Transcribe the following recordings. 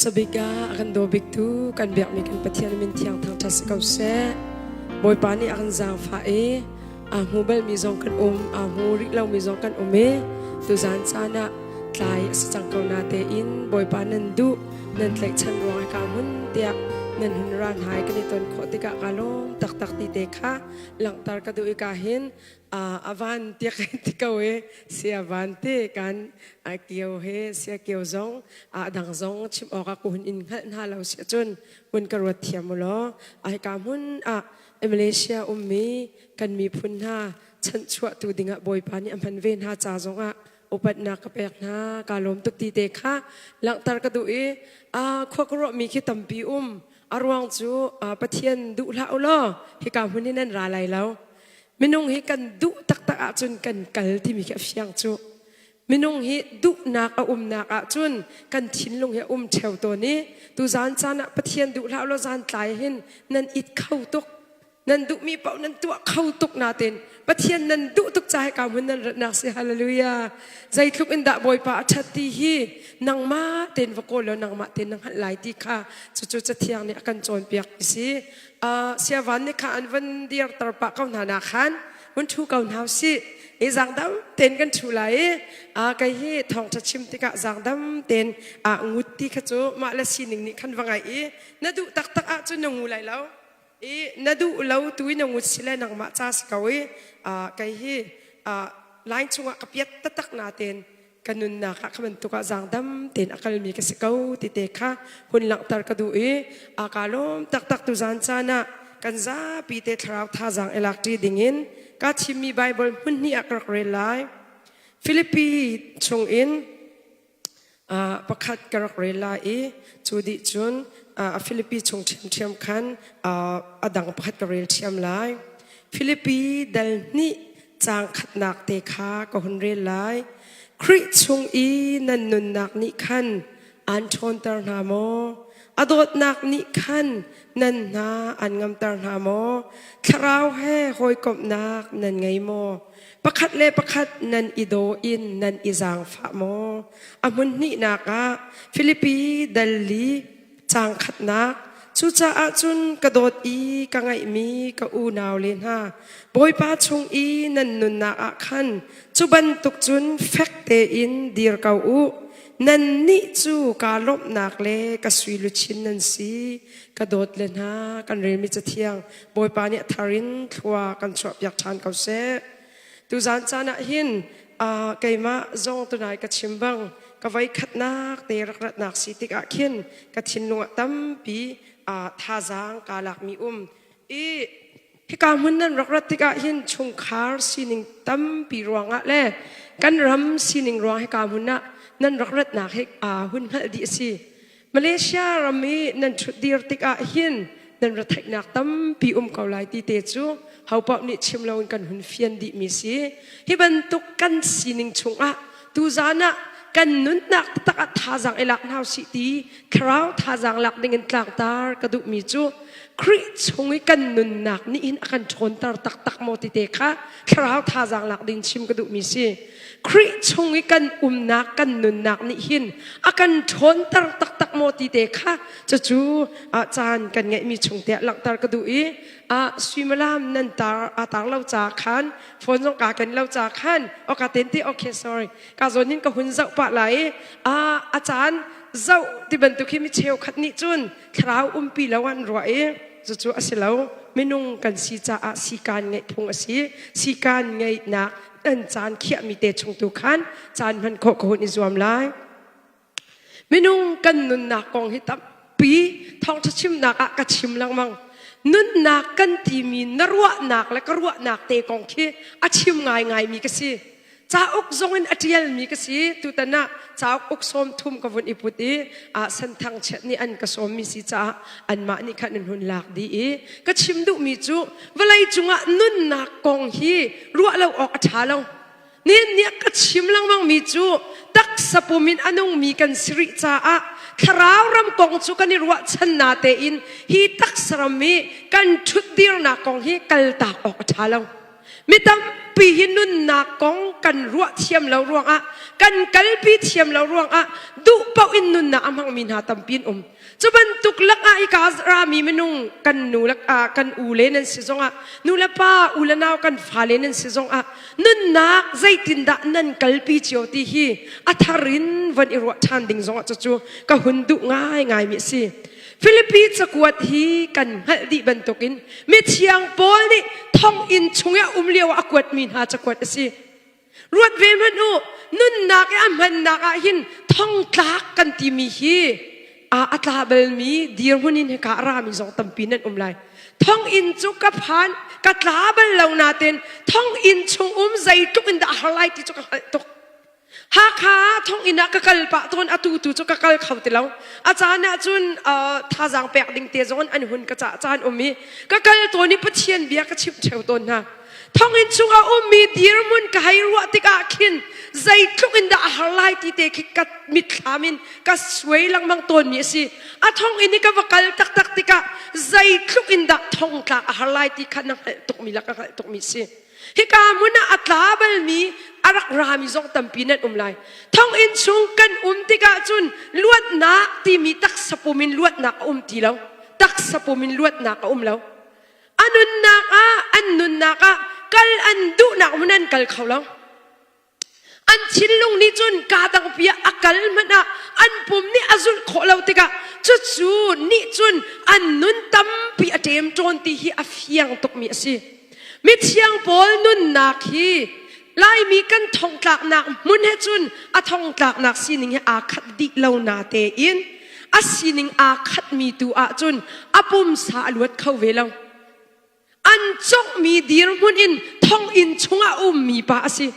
Hmasabik ah a kan daw biktu kan biakmi kan Pathian min thiang thangṭhat si ko seh. Bawipa nih a kan zaangfah i aa hmu balmi zong kan um, aa hmu rih lomi zong kan um i tuzaan caan ah tlai a si cang ko na tein Bawipa nan duh nan tlaihchan ruang i kaa hmun tiah nan hun ra hna i kan i ton khawh tikah kaa lawm taktak ti te kha langhter ka duh i ka hin a van tiak ti ko i sia van ti kan kio he sia kio zong a dang zong chim awk ah ku hun in hngalh hna lo si cun hun ka ruat thiam u law hika hmun ah Malaysia ummi kan miphun hna chanhchuah tu dingah Bawipa nih a hman ve hna ca zongah upatnak ka pek hna. Ka lawm tuk ti te kha langhter ka duh i khua ka ruahmi khi tampi um. A ruang cu Pathian duh hlah u law hika hmun hi nan ra lai lo. Minung hi kan duh taktak ahcun kan kal timi khi a fiang cu. Minung hi duhnak a umnak ahcun kan thinlung hi a um ṭheo tawn i tuzaan caan ah Pathian duh hlah law zan tlai hin nan it kho tuk. Nan duhmi paoh nan tuah kho tuk nain Pathian nan duh tuk ca hika hmun nan ratnak si. Hallelujah. Zeitluk in dah Bawipa a ṭhat ti hi nangmah tein va kawl law nangmah tein na hngalh lai ti kha cucu Cathiang nih a kan cawnpiak ti si. Siavan nih kha an van dirter pah ko hna nak khan hun ṭhu ko hna usih. I zaangdam tein kan ṭhu lai i kei hi thawngṭha chim tikah zaangdam tein ngut ti kha cu mah le sining nih khan va ngaih i na duh taktak ahcun na ngu lai lo i na duh lo tu i na ngut si le nangmah ca si ko i kei hi line chungah ka piat taktak natein ka nunnak ah kha bantuk ah zaangdam tein a kalmi ka si ko ti te kha hun langhter ka duh i a ka lawm taktak tu zan caan ah kan zapi te thlarau thazaang i lak ṭi dingin ka thimmi Bible hmun hnih ah ka rak rel lai. Filipi chungin pakhat ka rak rel lai i cu dih cun a Filipi chung ṭhiamṭhiam khan a dang pakhat ka rel ṭhiam lai. Filipi dal hnih caang khatnak te kha ka hun rel lai. Khrih chung i nan nunnak nih khan aan ṭhawnter hna maw? A dawtnak nih khan nan hna aan ngamter hna maw? Thlarau he hawikomhnak nan ngei maw? Pakhat le pakhat nan i daw in nan i zaangfah maw? A hmun hnihnak ah Filipi dal li Caang khatnak. Cucaah cun ka dawt i ka ngaihmi ka unau le hna, Bawipa chung i nan nunnak ah khan cu bantuk cun fek tein dir ko u. Nannih cu kaa lawmhnak le ka sui luchin nan si. Ka dawt le hna, kan relmi Cathiang Bawipa nih a thar in thlua kan chuahpiak ṭhan ko seh. Tuzaan caan ah hin keimah zong tunai ka chim bang ka voi khatnak te rak ratnak si tikah khin ka thinlung ah tampi thazaang kaa lakmi um i hika hmun nan rak rat tikah hin chungkhar sining tampi ruangah le kan ram sining ruang hika hmun ah nan rak ratnak hi hun hngalh dih a si. Malaysia ram i nan ṭhutdir tikah hin nan retheihnak tampi um ko lai ti te cu hopaoh nih chim loin kan hun fian dihmi si. Hi bantuk kan sining chungah tuzaan ah kan nunnak taktak ah thazaang i lak hna usih ti thlarau thazaang lak dingin tlangtar ka duhmi cu Khrih chung i kan nunnak nih hin a kan ṭhawnter taktak maw ti te kha thlarau thazaang lak ding chim ka duhmi si. Khrih chung i kan umnak kan nunnak nih hin a kan ṭhawnter taktak maw ti te kha cucu caan kan ngeihmi chung te ah langhter ka duh i suimilam nan tar a tar lo ca khan phone zong ka ken lo ca khan oka ten ti okay, sorry, ka zawn in ka hun zoh pah lai i a caan zoh ti bantuk hi mi cheukhat nih cun thlarau umpi lo an ruah i cucu a si lo. Minung kan si caah sikaan ngeih phung a si. Sikaan ngeihnak an caan khiahmi te chung tu khan caan hman khawh ka hun i zuam lai. Minung kan nunnak kong hi tampi thawngṭha chimnak ah ka chim lengmang. Nunnak kan timi na ruahnak le ka ruahnak te kong khi a chim ngaingaimi ka si. Cauk zong in a ṭialmi ka si. Tutan ah cauk uk sawm thum ka vun i put i Senthang chiat nih an ka sawmmi si caah anmah nih khan an hun lak dih i ka chim duhmi cu vawlei cungah nunnak kong hi ruah lo awk a ṭha lo. Nihin ni ah ka chim lengmangmi cu taksa pum in a nungmi kan si rih caah thlarau ram kong cu kan i ruahchan na tein hi taksa ram i kan ṭhutdirnak kong hi kaltak awk a ṭha lo. Mi tampi hi nunnak kong kan ruah thiam lo ruangah, kan kalpi thiam lo ruangah duh paoh in nunnak a hmangmi hna tampi an um. Cu bantuk lakah hika rami minung kan nu le kan u le nan si zongah nu le pa u le nau kan fale nan si zongah nunnak zeitindah nan kalpi cio ti hi a thar in von i ruah ṭhan ding zongah cucu ka hun duh ngaingaimi a si. Filipi cakuat hi kan hngalh dih bantukin mithiang Paul nih thonginn chung i a um lio ah a kuatmi hna cakuat a si. Ruat ve hmanh u, nunnak i a hmannak ah hin thongtlak kan timi hi a tla balmi dirhmun in hika a rami zong tampi nan um lai. Thonginn cu ka phan, ka tla bal lo nain thonginn chung um zeitluk in dah a har lai ti cu ka hngalh tuk. Hakha thonginn ah ka kal pah tawn atu tu cu ka kal kho ti lo. A caan ah cun thazaang pek ding te zong an hun ka cah caan um i ka kal tawn i Pathian bia ka chimh ṭheo tawn hna. Thonginn chung a ummi dirhmun ka hei ruah tikah khin zeitluk in dah a har lai ti te khi ka mitthlam in ka suai lengmang tawnmi a si. A thonginn i ka va kal taktak tikah zeitluk in dah thongtlak a har lai ti kha na hngalh tukmi le ka hngalh tukmi a si. Hika hmun ah a tla balmi a rak rami zong tampi nan um lai. Thonginn chung kan um tikah cun luatnak timi taksa pum in luatnak a um ti lo. Taksa pum in luatnak a um lo. A nunnak ah an nunnak ah kal an duhnak hmun an kal kho lo. An thinlung nih cun kaa dangpi ah a kal hmanh ah an pum nih a zulh khawh lo tikah cucu nih cun an nun tampi a ṭemṭawn ti hi a fiang tukmi a si. Mithiang Paul nunnak hi Laimi kan thongtlaknak hmun he cun a thongtlaknak sining he aa khat dih lo natein a sining aa khatmi tu ahcun a pumsa a luat kho ve lo. An conghmi dirhmun in thonginn chungah a ummi pa a si.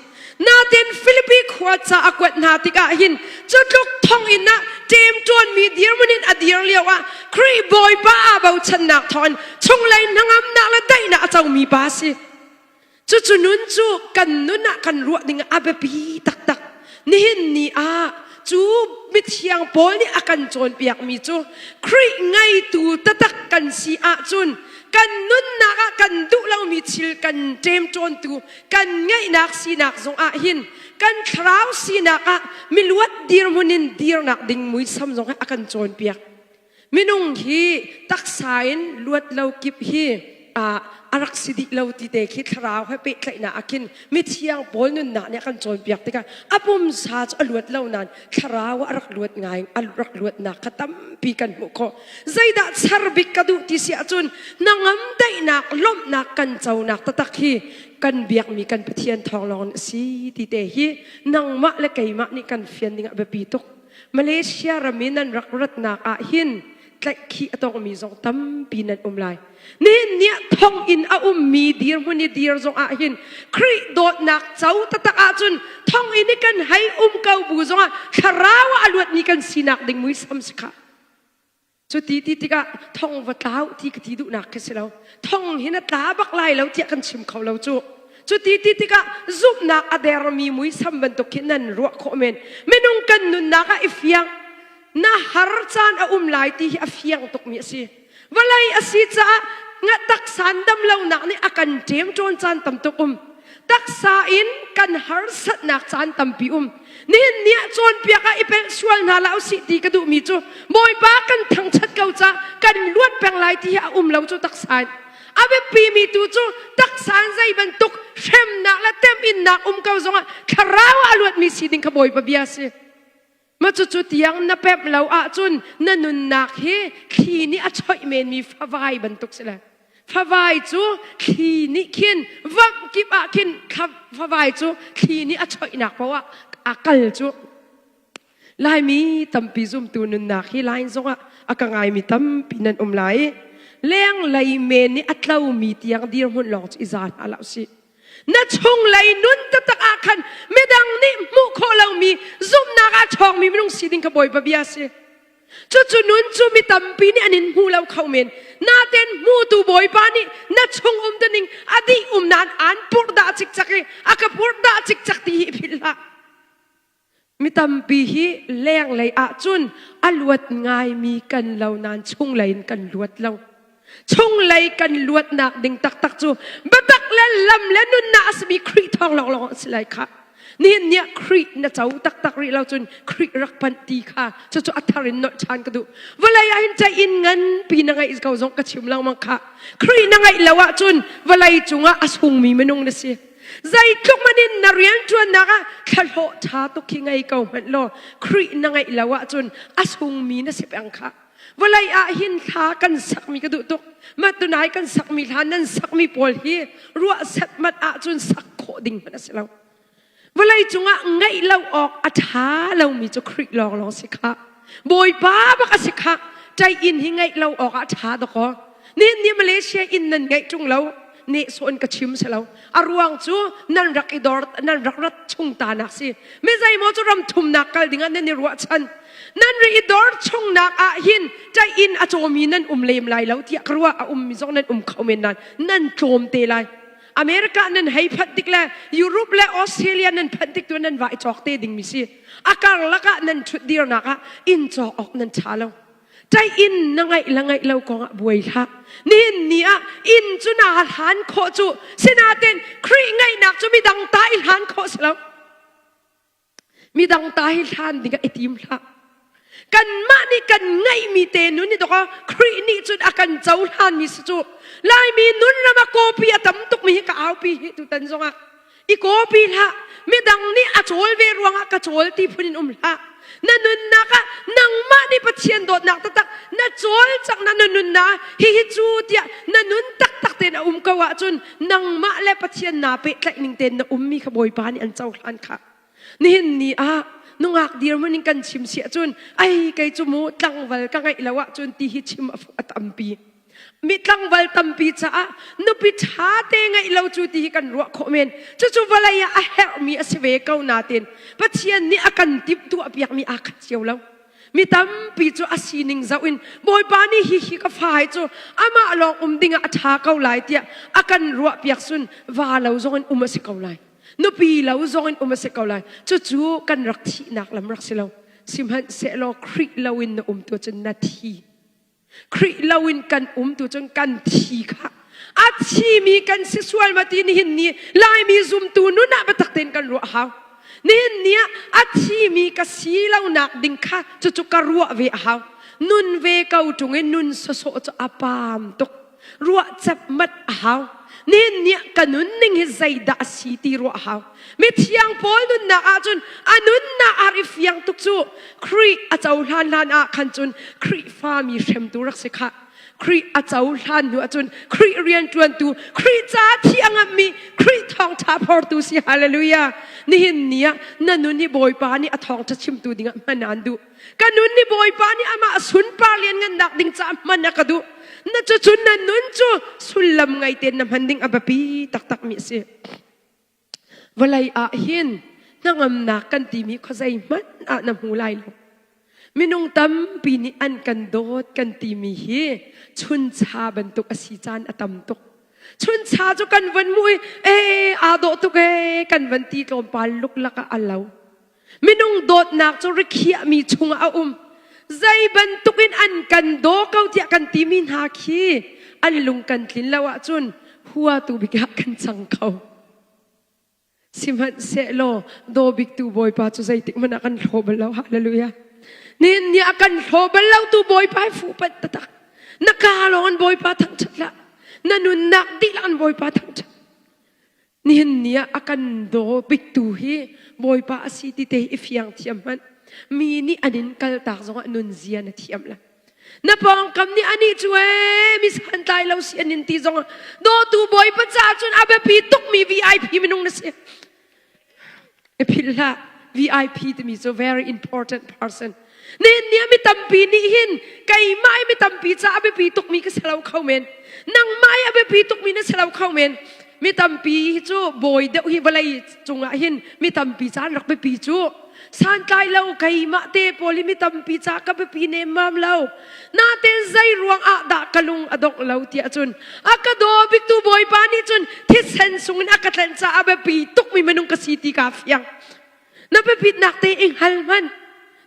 Natin Filipi khua ca a kuat hna tikah hin cutluk thonginn ah ṭemṭawnmi dirhmun in a dir lio ah Khrih Bawipa aa bochannak thawngin chunglei hnangamnak le daihnak a comi pa a si. Cucu nun cu kan nun ah kan ruah ding a biapi taktak. Nihin ni ah cu mithiang Paul nih a kan cawnpiakmi cu Khrih ngeitu taktak kan si ahcun kan nunnak ah kan duh lomi thil kan ṭemṭawntu kan ngeihnak sinak zong ah hin kan thlarau sinak ah miluat dirhmun in dirnak ding muisam zong hi a kan cawnpiak. Minung hi taksa in luat lo kip hi a rak si dih lo ti te khi thlarau he pehtlaihnak ah khin mithiang Paul nunnak nih a kan cawnpiak tikah a pumsa cu a luat lo nain thlarau a rak luat ngai a rak luatnak kha tampi kan hmuh khawh. Zeidah char bik ka duh ti si ahcun hnangam daihnak lawmhnak kan conak taktak hi kan biakmi kan Pathian thawng lawng in a si ti te hi nangmah le keimah nih kan fian ding ah biapi tuk. Malaysia ram i nan rak ratnak ah hin tlaihkhih a tongmi zong tampi nan um lai. Nihin ni ah thonginn a ummi dirhmun i dir zong ah hin Khrih dawtnak co taktak ahcun thonginn i kan hei um ko bu zongah thlarau ah a luatmi kan sinak ding muisam si khah. Cuti ti tikah thong va tlau ti ka ti duhnak khi si lo. Thong hi na tla bak lai lo tiah kan chim kho lo cu. Cuti ti tikah zumhnak a dermi muisam bantuk khi nan ruah khawh men. Minung kan nunnak ah i fiang. Na har caan a um lai ti hi a fiang tukmi a si. Vawlei a si caah nga taksan dam lonak nih a kan ṭemṭawn caan tam tuk um. Taksa in kan harsatnak caan tampi um. Nihin ni ah cawnpiak ah i pelh sual hna la usih ti ka duhmi cu Bawipa kan thangṭhat ko ca kan luat peng lai ti hi a um lo cu taksa in. A biapimi tu cu taksa in zei bantuk hremnak le temhinnak um ko zongah thlarau ah a luatmi si ding kha Bawipa bia si. Ma cucu tiang na pemh lo ahcun na nunnak hi thli nih a choih menmi favai bantuk si le. Favai cu thli nih khin vamh kip ah khin favai cu thli nih a choihnak paoh ah a kal cu. Laimi tampi zumtu nunnak hi line zongah a ka ngaimi tampi nan um lai. Lenglei men nih a tlomi tiang dirhmun lawng cu i za hna hlah usih. Na chunglei nun taktak ah khan midang nih hmuh khawh lomi zumhnak ah ṭhawngmi minung si ding kha Bawipa bia a si. Cucu nun cu mi tampi nih an in hmu lo kho men. Naten hmutu Bawipa nih na chung um ning a dih um nain aan purhdah cikcak i a ka purhdah cikcak ti hi i philh hlah. Mi tampi hi lenglei ahcun a luat ngaimi kan lo nain chunglei in kan luat lo. Chunglei kan luatnak ding taktak cu biatak le lam le nunnak a simi Khrih thawng lawnglawng a si lai khah. Nihin ni ah Khrih na co taktak rih lo cun Khrih rak panh ti kha cucu a thar in nolh ṭhan ka duh. Vawlei ah hin cei inn nganpi na ngeih ko zong ka chim lengmang khah. Khrih na ngeih lo ahcun vawlei cungah a sungmi minung na si. Zeitluk man in na rianṭuannak ah thlahlawh ṭha tuk khi ngei ko hmanh law Khrih na ngeih lo ahcun a sungmi na si peng khah. Vawlei ah hin hla kan sakmi ka duh tuk. Mah tunai kan sakmi hla nan sakmi pawl hi ruah setmat ahcun sak khawh ding hmanh a si lo. Vawlei cungah ngeih lo awk a ṭha lomi cu Khrih lawnglawng si khah. Bawipa bak a si khah. Ṭai inn hi ngeih lo awk ah ṭha dakaw. Nihin ni Malaysia inn nan ngeih ṭung lo. Nehsawh in ka chim si lo. A ruang cu nan rak i dor nan rak rat chung ta nak si. Mi zeimaw cu ram thumnak kal dingah nan i ruahchan. Nan ri i dor chungnak ah hin ṭai inn a cawmi nan um lem lai lo tiah ka ruah a ummi zong nan um kho men nain nan tlawm te lai. America nan hei phanh tik le Europe le Australia nan phanh tik tu nan va i cawk te dingmi si. A karlak ah nan ṭhut dirnak ah inn cawk awk nan ṭha lo. Ṭai inn na ngaih le ngaih lo kong ah buai hlah. Nihin ni ah inn cu naa hlan khawh cu. Sinain Khrih ngaihnak cu midang ta i hlan khawh si lo. Midang ta hi hlan ding ah i tim hlah. Kanmah nih kan ngeihmi te nun hi dawk Khrih nih cun a kan cohlanmi si cu. Laimi nun ram ah kawpi a tam tukmi hi ka aupi hi tutan zongah. I kawpi hlah. Midang nih a cawl ve ruangah ka cawl ti phun in um hlah. Na nunnak ah nangmah nih Pathian dawtnak taktak na cawl cang na na nunnak hihi cu tiah na nun taktak tein a um ko ahcun nangmah le Pathian naa pehtlaih ning tein na ummi kha Bawipa nih an cohlan khah. Nihin ni ah nungak dirhmun in kan chim si ahcun ai kei cu mu tlangval ka ngeih lo ahcun ti hi chim a tampi. Mi tlangval tampi caah nupi ṭha te ngeih lo cu ti hi kan ruah khawh men. Cucu vawlei ah a herhmi a si ve ko nain Pathian nih a kan timhtuah piakmi aa khat cio lo. Mi tampi cu a sining zoh in Bawipa nih hi hi ka fa hi cu amah lawng um dingah a ṭha ko lai tiah a kan ruahpiak cun va lo zong in um a si ko lai. Nupi lo zong in um a si ko lai. Cucu kan rak thihnak lam rak si lo. Sihmanhsehlaw Khrih lo in na um tu cun na thi. Khrih lo in kan um tu cun kan thi kha. A thimi kan si sual ma ti nihin ni Laimi zumtu nun ah biatak tein kan ruah hau. Nihin ni ah a thimi ka si lonak ding kha cucu ka ruah ve a hau. Nun ve ko ṭung in nun sawsawh cu a paam tuk. Ruah cepmat a hau. Nihin ni ah ka nunning hi zeidah a si ti ruah a hau. Mithiang Paul nunnak ahcun a nunnak ar i fiang tuk cu Khrih a cohlan hlan ah khan cun Khrihfami hremtu rak si khah. Khrih a cohlan hnu ahcun Khrih rianṭuantu, Khrih ca thi a ngamhmi, Khrih thawngṭha phortu si. Hallelujah. Nihin ni ah na nun hi Bawipa nih a thawngṭha chimtu dingah hman aan duh. Ka nun nih Bawipa nih amah sunpar lianngannak ding caah hman a ka duh. Na cucun na nun cu sullam ngei tein na hman ding a biapi taktakmi a si. Vawlei ah hin hnangamnak kan timi khuazei hmanh ah na hmu lai lo. Minung tampi nih an kan dawt kan timi hi chuncha bantuk a si caan a tam tuk. Chuncha cu kan van hmuh i ee aa dawh tuk ee kan van ti tlawmpal luklak ah a lo. Minung dawtnak cu rikhiahmi chungah a um. Zei bantukin an kan daw ko tiah kan timi hna khi an lung kan tlin lo ahcun huatu bik ah kan cang kho. Sihmanhsehlaw daw biktu Bawipa cu zeitik hmanh ah kan hlaw bal lo. Hallelujah. Nihin ni ah kan hlaw bal lo tu Bawipa hi fuh panh taktak. Na kaa lawng in Bawipa thangṭhat hlah. Na nunnak dihlak in Bawipa thangṭhat. Nihin ni ah a kan daw biktu hi Bawipa a si ti te hi i fiang thiam hmanh. Mi nih an in kaltak zongah nunzia na thiam la. Na pawngkam nih anih cu ee mi santlai lo si an in ti zong dawtu Bawipa caah cun a biapi tukmi VIP minung na si. I philh hlah VIP timi cu very important person. Nihin ni ah mi tampi nih hin keimah i mi tampi caah a biapi tukmi ka si lo kho men. Nangmah i a biapi tukmi na si lo kho men. Mi tampi hi cu bawi deuh hi vawlei cungah hin mi tampi ca an rak biapi cu. Santlai lo keimah te pawl hi mi tampi ca ka biapi nemmam lo. Natein zei ruang ah dah ka lung a dongh lo tiah cun a ka daw biktu Bawipa nih cun thisen sungin a ka tlanh caah a biapi tukmi minung ka si ti kaa fiang. Na biapitnak te i hngal hmanh.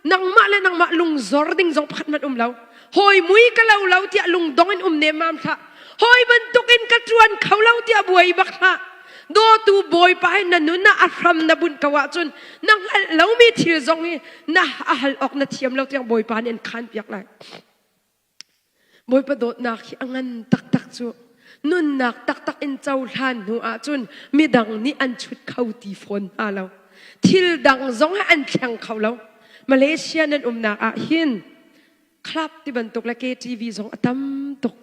Nangmah le nangmah lungzor ding zong pakhat hmanh um lo. Hawi mui ka lo lo tiah lungdong in um nemmam hlah. Hawi bantukin ka ṭuan kho lo tiah buai bak hlah. Dawtu Bawipa hi na nun ah a hram na bunh ko ahcun na hngalh lomi thil zong hi na a hal awk na thiam lo tiang Bawipa nih an khan piak lai. Bawipa dawtnak hi a ngan taktak cu nunnak taktak in cohlan hnu ahcun midang nih an chut kho ti fawn hna lo. Thil dang zong hi an thleng kho lo. Malaysia nan umnak ah hin club ti bantuk le KTV zong a tam tuk.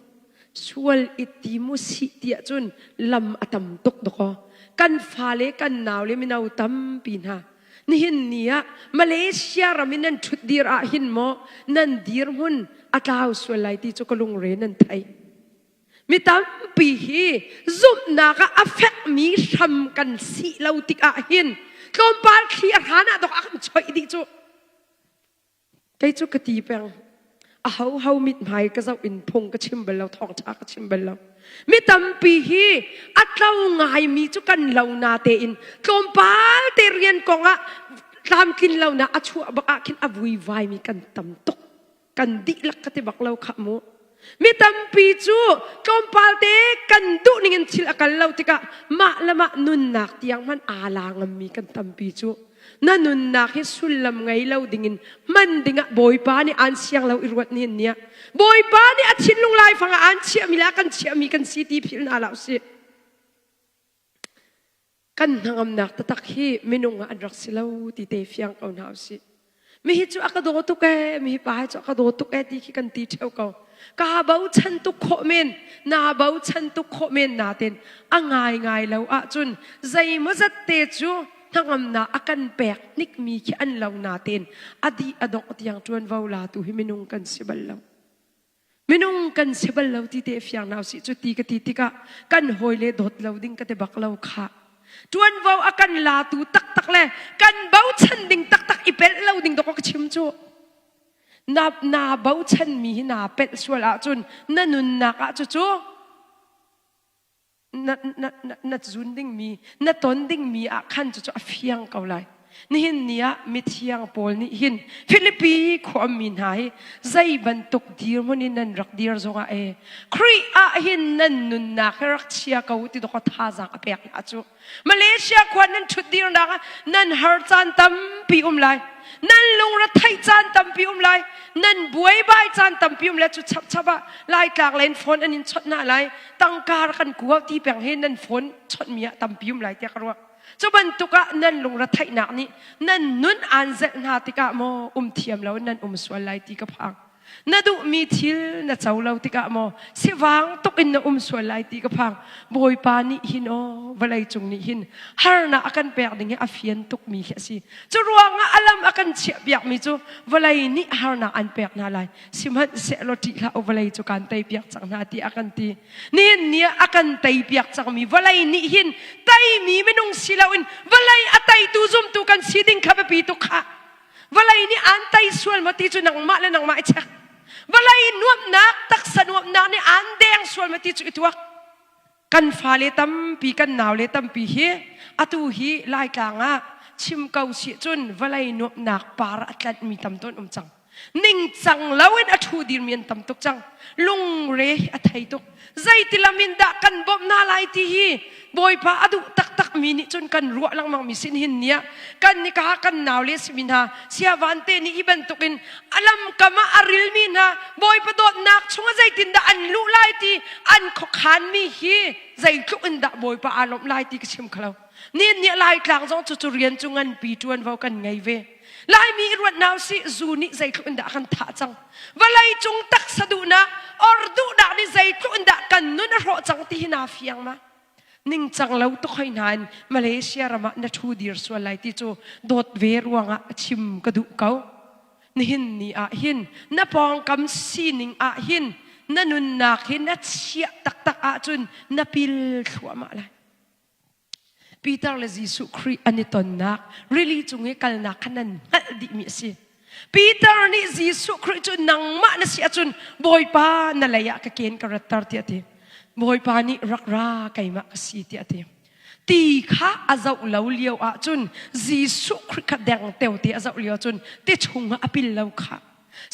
Sual i ti mu si ti ahcun lam a tam tuk dakaw. Kan fale kan nau le mino tampi hna nihin ni ah Malaysia ram in nan ṭhut dir ah hin maw nan dirhmun a tlau sual lai ti cu ka lungre nan thei. Mi tampi hi zumhnak ah a fekmi hram kan si lo tikah hin tlawmpal thli a hran ah dok a kan choih dih cu. Kei cu ka ti peng. A ho ho mithmai ka zoh in phung ka chim bal lo, thawngṭha ka chim bal lo. Mi tampi hi a tlo ngaimi cu kan lo na tein tlawmpal te rian kong ah tlamtlin lonak a chuah bak ah khin a vuivaimi kan tam tuk. Kan dihlak ka ti bak lo khah mu. Mi tampi cu tlawmpal te kan duh ning in thil a kal lo tikah mah le mah nunnak tiang hmanh aa la ngammi kan tampi cu. Na nunnak hi sullam ngei lo dingin hman dingah Bawipa nih aan siang lo i ruat nihin ni ah. Bawipa nih a thinlung laifang ah aan chiahmi le a kan chiahmi kan si ti philh hna hlah usih. Kan hnangamnak taktak hi minung ah an rak si lo ti te fiang ko hna usih. Mihi cu a ka daw tuk ee, mihi pa hi cu a ka daw tuk ee ti khi kan ti ṭheo ko. Kaa bochan tuk khawh men, naa bochan tuk khawh men natin a ngaingai lo ahcun zeimawzat te cu hnangamnak a kan pek hnikmi khi an lo natin a dih a dongh tiang ṭuanvo latu hi minung kan si bal lo. Minung kan si bal lo ti te fiang hna usih cu ti ka ti tikah kan hawile dawt lo ding ka ti bak lo khah. Ṭuanvo a kan latu taktak le kan bochan ding taktak i pelh lo ding dawk ka chim cu. Na, naa bochanmi hi naa pelh sual ahcun na nunnak ah cucu na, na, na, na zun dingmi na ton dingmi ah khan cucu a fiang ko lai nihin ni ah mithiang pawl nih hin Filipi khuami hna hi zei bantuk dirhmun in nan rak dir zongah e Khrih ah hin nan nunnak hi rak chia ko ti dawk thazaang a pek hna cu Malaysia khua nan ṭhut dirnak ah nan har caan tampi um lai. Nan lungre theih caan tampi um lai. Nan buaibai caan tampi um lai. Cu chapchap ah Laitlak len phone an in chawnh hna lai. Tangka rak kan kuau ti peng hi nan phone chawnhmi ah tampi um lai tiah ka ruah. Cu bantuk ah nan lungre theihnak nih nan nun aan zelh hna tikah maw um thiam lo nan um sual lai ti ka phang. Na duhmi thil na co lo tikah maw sivang tuk in na um sual lai ti ka phang. Bawipa nih hin aw vawlei cung nih hin harnak a kan pek ding hi a fian tukmi khi a si. Cu ruangah a lam a kan chiah piakmi cu vawlei nih harnak an pek hna lai. Sihmanhsehlaw ṭih hlah u vawlei cu kaan tei piak cang hna ti a kan ti. Nihin ni ah a kan tei piak cangmi vawlei nih hin teimi minung si loin vawlei a teitu zumtu kan si ding kha biapi tuk khah. Vawlei nih aan tei sual maw ti cu nangmah le nangmah i check. Vawlei nuamhnak, taksa nuamhnak nih aan deng sual maw ti cu i tuak. Kan fale tampi, kan naule tampi hi atu hi Laitlang ah chim ko si cun vawlei nuamhnak par a tlanhmi tam tawn um cang. Ningcang loin a ṭhu dirmi an tam tuk cang. Lungre hi a thei tuk. Zeitilam in dah kan bawmh hna lai ti hi Bawipa a duh taktakmi nih cun kan ruah lengmangmi sin hin ni ah kan nika kan nau le simi hna siavante nih hi bantukin a lamkam ah a rilmi hna Bawipa dawtnak chungah zeitindah an luh lai ti an khuakhanmi hi zeitluk in dah Bawipa aa lawmh lai ti ka chim kho lo. Nihin ni Laitlang zong cu cu rian cu nganpi ṭuanvo kan ngei ve. Laimi i ruat hna usih zu nih zeitluk in dah a kan thah cang. Vawlei cung taksa duhnak or duhnak nih zeitluk in dah kan nun a hrawh cang ti hi naa fiang ma? Ningcang lo tuk hoi hna in Malaysia ram ah na ṭhu dir sual lai ti cu dawt ve ruangah chim ka duh ko. Nihin ni ah hin na pawngkam sining ah hin na nunnak hi na chiah taktak ahcun na pil thluahmah lai. Peter le Jesuh Khrih an i tonnak rili cung i kalnak kha nan hngalh dihmi a si. Peter nih Jesuh Khrih cu nangmah na si ahcun Bawipa na lei ah ka ken ka ratter tiah a ti. Bawipa nih rak ra keimah ka si tiah a ti. Ti kha a zoh lo lio ahcun Jesuh Khrih kha dengteo te a zoh lio ahcun ti chungah a pil lo kha.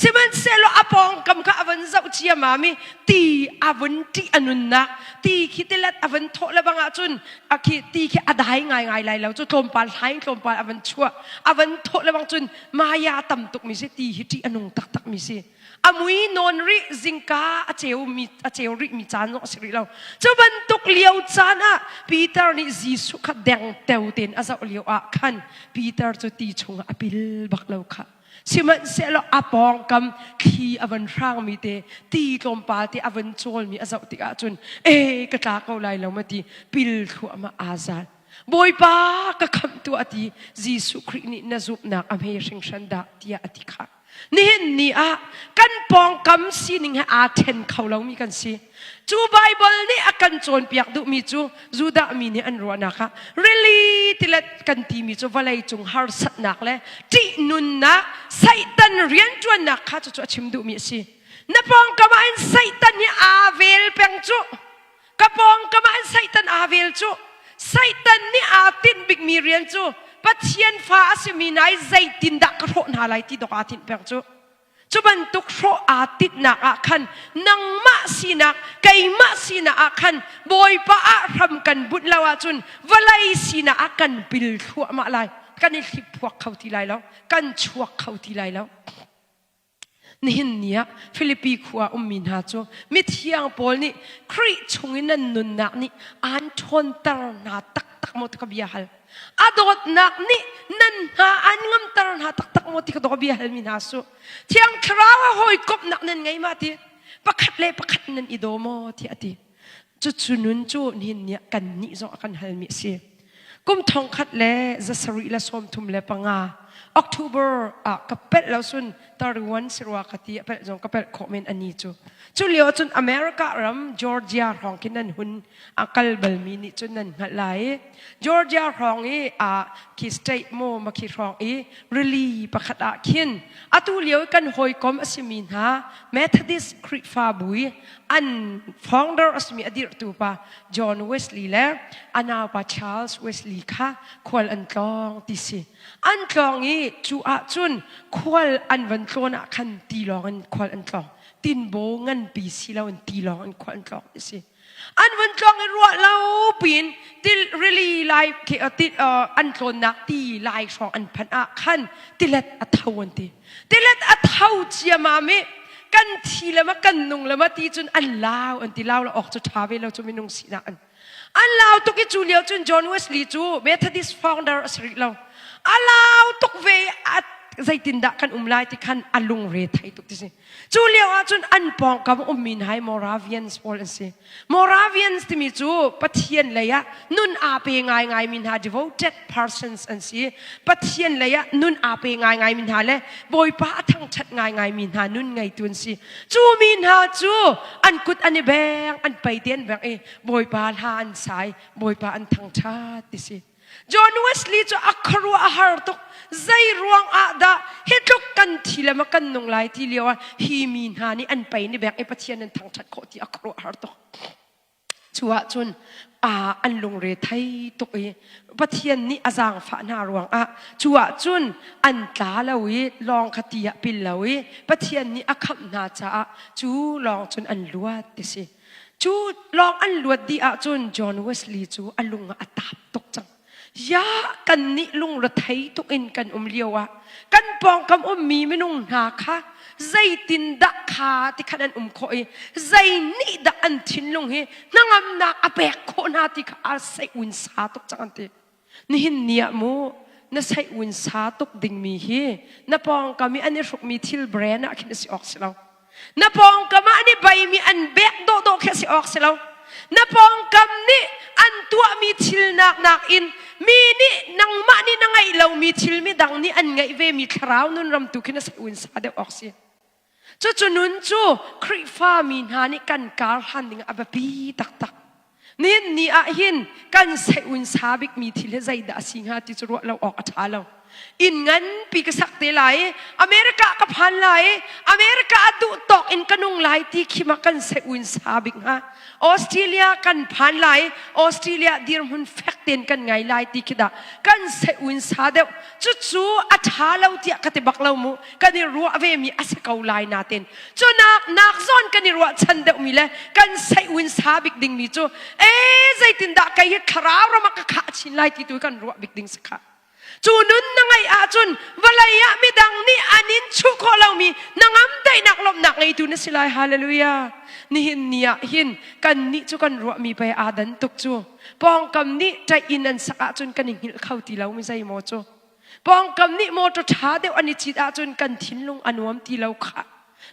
Sihmanhsehlaw a pawngkam kha a van zoh ciamam i ti a vun ṭih a nunnak ti khi tilet a van thawh le bang ahcun a khi ti khi a dai ngaingai lai lo cu tlawmpal hlaing tlawmpal a van chuah a van thawh le bang cun maya tam tuk mi si ti hi ṭih a nung taktak mi si a mui nawn rih zingka a ceu mi a ceu rih mi caan zong a si rih lo cu bantuk lio caan ah Peter nih Jesuh kha dengteo tein a zoh lio ah khan Peter cu ti chungah a pil bak lo kha. Sihmanhsehlaw a pawngkam thli a van hrangmi te ti tlawmpal te a van cawlmi a zoh tikah cun e ka tla ko lai lo ma ti pil thluahmah aa zal. Bawipa ka khamh tuah ti Jesuh Khrih nih na zumhnak a hme hringhran dah tiah a ti kha. Nihin ni ah kan pawngkam sining he aa ṭhen kho lomi kan si. Cu Baibal nih a kan cawnpiak duhmi cu Judah mi nih an ruahnak ah rili tilet kan timi cu vawlei cung harsatnak le ṭihnunnak Satan rianṭuannak kha cucu a chim duhmi a si. Na pawngkam ah hin Satan hi aa vel peng cu. Ka pawngkam ah hin Satan aa vel cu. Satan nih aa tinh bikmi rian cu Pathian fa a simi hna i zeitindah ka hrawh hna lai ti dawk aa tinh peng cu. Cu bantuk hrawh aa tinhnak ah khan nangmah sinak, keimah sinak ah khan Bawipa ah hram kan bunh lo ahcun vawlei sinak ah kan pil thluahmah lai. Kan i hliphuak kho ti lai lo. Kan chuak kho ti lai lo. Nihin ni ah Filipi khua ummi hna cu mithiang Paul nih Khrih chungin nan nunnak nih aan ṭhawnter hna taktak maw ti ka bia hal. A dawtnak nih nan hna aan ngamter hna taktak maw ti ka daw bia halmi hna su. Thiang Thlarau a hawikomhnak nan ngei ma ti? Pakhat le pakhat nan i daw maw ti a ti. Cucu nun cu nihin ni ah kan nih zong a kan halmi a si. Kum thongkhat le 735 October ah ka pelh lo sun 31 sirua ka ti a pelh zong ka pelh khawh men ani cu. Cu lio cun America ram Georgia hrawng khin nan hun a kal balmi nih cun nan hngalh lai. Georgia hrawng i a khi state maw ma khi hrawng i rili pakhat ah khin atu lio i kan hawikom a simi hna Methodist Khrihfabu i an founder a simi a dirhtu pa John Wesley le a naupa Charles Wesley kha khual an tlawng ti si. An tlawng i cu ahcun khual an van tlawn ah khan tilawng in khual an tlawng. Tinbaw nganpi si loin tilawng in khual an tlawng ti si. An vun tlawng i ruah lo piin til rili lai khi an tlawnnak ti lai hrawng an phanh ah khan tilet a tho an ti. Tilet a tho ciamam i kan thi le ma kan nung le ma ti cun an lau an ti lau la awk cu ṭha ve lo cu minung sinak an an lau tuk i cu lio cun John Wesley cu Methodist founder a si rih lo a lau tuk ve a zeitindah kan um lai ti khan a lungre thei tuk ti si Cu lio ahcun an pawngkam ummi hna hi Moravians pawl an si. Moravians timi cu Pathian lei ah nun aa pe ngaingaimi hna devoted persons an si. Pathian lei ah nun aa pe ngaingaimi hna le Bawipa a thangṭhat ngaingaimi hna nun ngeitu an si. Cu mi hna cu an kut an i beng, an pei te an bengh i Bawipa hla an sa i Bawipa an thangṭhat ti si. John Wesley cu a khuaruah a har tuk. Zei ruang ah dah hi tluk kan thi le ma kan nung lai ti lio ah hi mi hna nih an pei ni bek i Pathian an thangṭhat khawh ti a khuaruah har tuk. Cu ahcun an lungre thei tuk i Pathian nih a zaangfah hna ruang ah cu ahcun an tla lo i lawng kha ti ah pil lo i Pathian nih a khamh hna caah cu lawng cun an luat ti si. Cu lawng an luat dih ahcun John Wesley cu a lung ah a taap tuk cang. Ya kan nih lungrethei tuk in kan um lio ah kan pawngkam ummi minung hna kha zeitindah kha ti khan an um khawh i zei nih dah an thinlung hi hnangamnak a pek khawh hna ti kha a sei un sa tuk cang an ti. Nihin ni ah mu na sei un sa tuk dingmi hi na pawngkam i an i hrukmi thil brand ah khin a si awk si lo. Na pawngkam ah an i baimi an bek dawhdawh khi a si awk si lo. Na pawngkam nih an tuahmi thil nak nakin mi nih nangmah nih na ngeih lomi thil midang nih an ngeih vemi thlarau nun ram tu khi na un sa deuh awk si. Cucu nun cu Khrihfa mi hna nih kan kar hlan ding a biapi taktak. Nihin ni ah hin kan seun sa bikmi thil hi zeidah a si hnga ti cu ruah lo awk a ṭha lo. Inn nganpi ka sak te lai i America ka phan lai i America ah duh tawk in ka nung lai ti khi ma kan se uin sa bik hnga. Australia kan phan lai Australia dirhmun fek ten kan ngai lai ti khi dah kan se uin sa deuh. Cucu a ṭha lo tiah ka ti bak lo mu. Kan i ruah ve mi a si ko lai natin. Cu nak nak zawn kan i ruah chan deuh mi le kan sei uin sa bik ding mi cu ee zeitindah kei hi thlarau ram ah ka khah chin lai ti tu kan ruah bik ding si kha. Cu nun na ngeih ahcun vawlei ah midang nih an in chuh khawh lomi hnangam daihnak lawmhnak ngeitu na si lai. Hallelujah. Nihin ni ah hin kan nih cu kan ruahmi pei aa dan tuk cu. Pawngkam nih ṭaih inn an sak ahcun kan i hngilh kho ti lo mi zeimaw cu. Pawngkam nih motor ṭha deuh an i cit ahcun kan thinlung a nuam ti lo khah.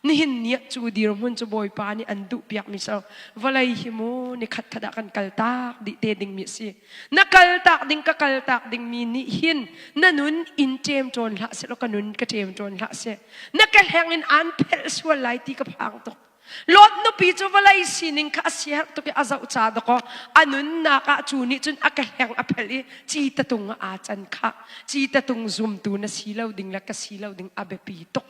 Nihin ni ah cu dirhmun cu Bawipa nih an duh piakmi so vawlei hi mu ni khat khat ah kan kal tak dih te dingmi a si. Na kal tak ding ka kal tak dingmi nih hin na nun in ṭem ṭawn hlah seh law ka nun ka ṭem ṭawn hlah seh. Na ka hleng in aan phelh sual lai ti ka phang tuk. Lot nupi cu vawlei sining kha a siaherh tuk i a zoh ca dakaw a nunnak ah cu nih cun a ka hleng a phelh i ci tatung ah aa can khah. Ci tatung zumtu na si lo ding le ka si lo ding a biapi tuk.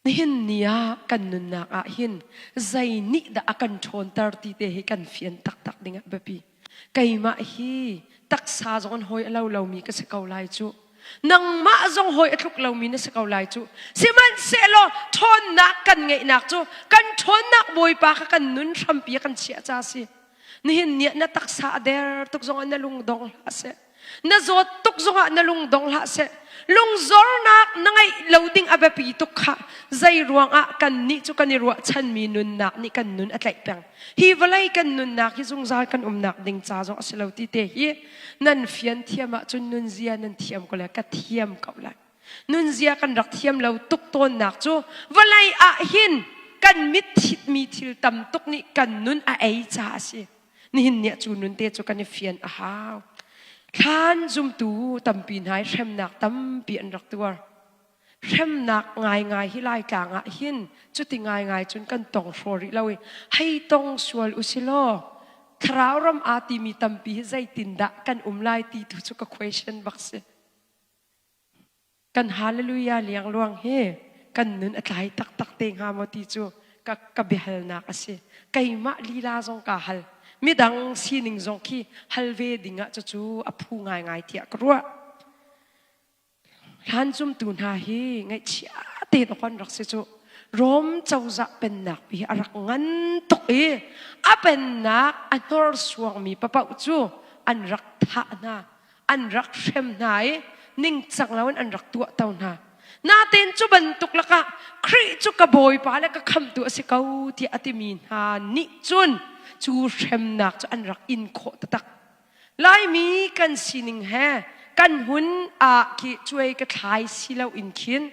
Nihin ni ah kan nunnak ah hin zei nih dah a kan ṭhawnter ti te hi kan fian taktak ding ah biapi. Keimah hi taksa zong in hawi a lo lomi ka si ko lai cu. Nangmah zong hawi a tluk lomi na si ko lai cu. Sihmanhsehlaw ṭhawnnak kan ngeihnak cu kan ṭhawnnak Bawipa kha kan nun hrampi a kan chiah ca a si. Nihin ni ah na taksa a der tuk zong ah na lung dong hlah seh. Na zawt tuk zongah na lung dong hlah seh. Lungzornak na ngeih lo ding a biapi tuk kha zei ruangah kan nih cu kan i ruahchanmi nunnak nih kan nun a tlaih peng. Hi vawlei kan nunnak hi zungzal kan umnak ding ca zong a si lo ti te hi nan fian thiam ahcun nunzia nan thiam ko lai ka thiam ko lai. Nunzia kan rak thiam lo tuk tawnnak cu vawlei ah hin kan mit thitmi thil tam tuk nih kan nun a ei ca a si. Nihin ni ah cu nun te cu kan i fian a hau. Thlan zumtu tampi hna i hremnak tampi an rak tuar. Hremnak ngaingai hi Laitlang ah hin cuti ngaingai cun kan tong hraw rih lo i hei tong sual usilaw thlarau ram aa timi tampi hi zeitindah kan um lai ti tu cu ka question bak si. Kan hallelujah liangluang hi kan nun a tlai taktak te hnga maw ti cu ka, ka biahalnak a si. Keimah lila zong kaa hal. Midang sining zong khi hal ve ding ah cucu a phu ngaingai tiah ka ruah. Hlan zumtu hna hi ngaihchia te kon rak si cu. Rom cozah pennak pi a rak ngan tuk i a pennak a hnorsuangmi papaoh cu an rak thah hna. An rak hrem hna i ningcang loin an rak tuahto hna. Natein cu bantuk lakah Khrih cu ka Bawipa le ka khamhtu a si ko tiah a timi hna nih cun cu hremnak cu an rak in khawh taktak. Laimi kan sining he kan hun ah khi cuai ka thlai si loin khin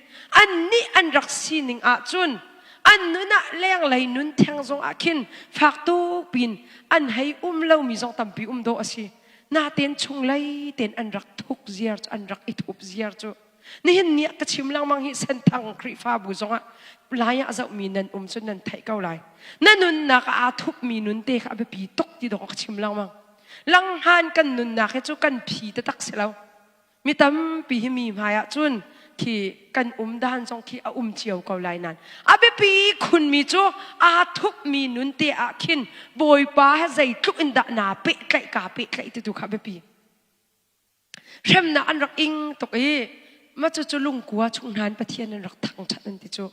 annih an rak sining ah cun an nun ah lenglei nun theng zong ah khin fak tuk pin an hei um lomi zong tampi um dawh a si. Natein chunglei tein an rak thuk ziar cu an rak i thup ziar cu nihin ni ah ka chim lengmang hi Senthang Khrihfabu zongah lai ah zohmi nan um cu nan theih ko lai. Na nunnak ah aa thupmi nun te kha a biapi tuk ti dawh ka chim lengmang. Langhan kan nunnak hi cu kan phi taktak si lo. Mi tampi hi mi hmai ah cun khi kan um dan zong khi a um cio ko lai nan a biapi khunmi cu aa thupmi nun te ah khin Bawipa he zeitluk in dah naa pehtlaih kaa pehtlaih ti tu kha biapi. Hremnak an rak ing tuk i mah cucu lungkua chung hna in Pathian an rak thangṭhat an ti cu.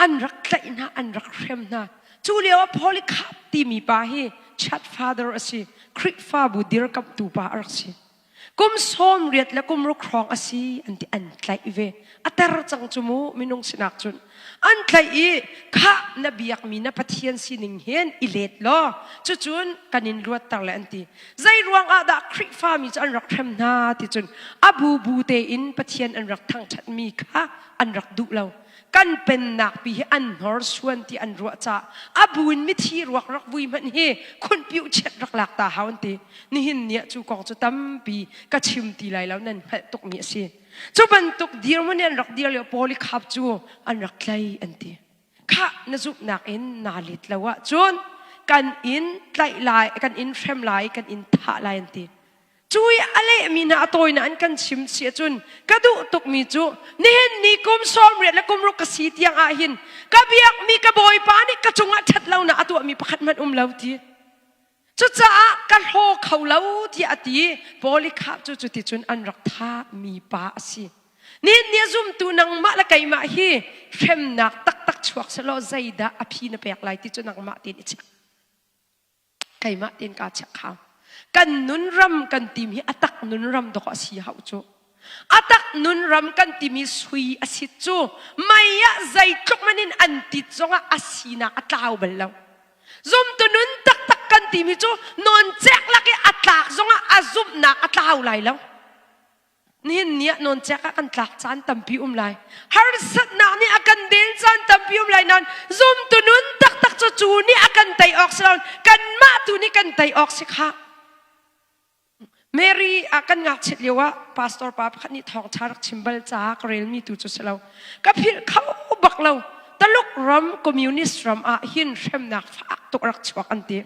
An rak tlaih hna, an rak hrem hna. Cu lio ah Polycarp timi pa hi church father a si, Khrihfabu dirkamhtu pa a rak si. Kum 80 le kum ruk hrawng a si an ti an tlaih ve. A ter cang cu mu minung sinak cun. An tlaih i khah na biakmi na Pathian sining hin i let law cucun kan in luatter le an ti. Zei ruang ah dah Khrihfami cu an rak hrem hna ti cun a bubu tein Pathian an rak thangṭhatmi kha an rak duh lo. Kan pennak pi hi an hnorsuan ti an ruah caah a bu in mithi ruak rak vui hmanh hi khunpiuh chiat rak lak ta hau an ti. Nihin ni ah cu kong cu tampi ka chim ti lai lo nan hngalh tukmi a si. Cu bantuk dirhmun in an rak dir lio Polycarp cu an rak tlai an ti. Khah na zumhnak in naa let lo ahcun kan in tlaih lai, kan in hrem lai, kan in thah lai an ti. Cu i a lehmi hna a tawinak an kan chim si ahcun ka duh tukmi cu nihin ni kum 80 le kum ruk ka si tiang ah hin ka biakmi ka Bawipa nih ka cungah ṭhat lonak a tuahmi pakhat hmanh um lo ti. Cucaah ka hlaw kho lo tiah a ti. Polycarp cu cuticun an rak thahmi pa a si. Nihin ni a zumtu nangmah le keimah hi hremnak taktak chuak selaw zeidah a phi na pek lai ti cu nangmah tein i check. Keimah tein kaa check hau. Kan nun ram kan tim hi a tak nun ram dawk a si hau cu. A tak nun ram kan timi sui a sit cu mei ah zeitluk man in an tit zongah a sinak a tlau bal lo. Zumtu nun taktak kan timi cu nawncek lak i a tlak zongah a zumhnak a tlau lai lo. Nihin ni ah nawncek ah kan tlak caan tampi um lai. Harsatnak nih a kan den caan tampi um lai nain zumtu nun taktak cu cu nih a kan tei awk si lo. Kanmah tu nih kan tei awk si khah. Mary ah kan ngakchiat lio ah pastor pa pakhat nih thawngṭha rak chim bal caah ka relmi tu cu si lo. Ka philh kho bak lo. Taluk ram communist ram ah hin hremnak fak tuk rak chuak an ti.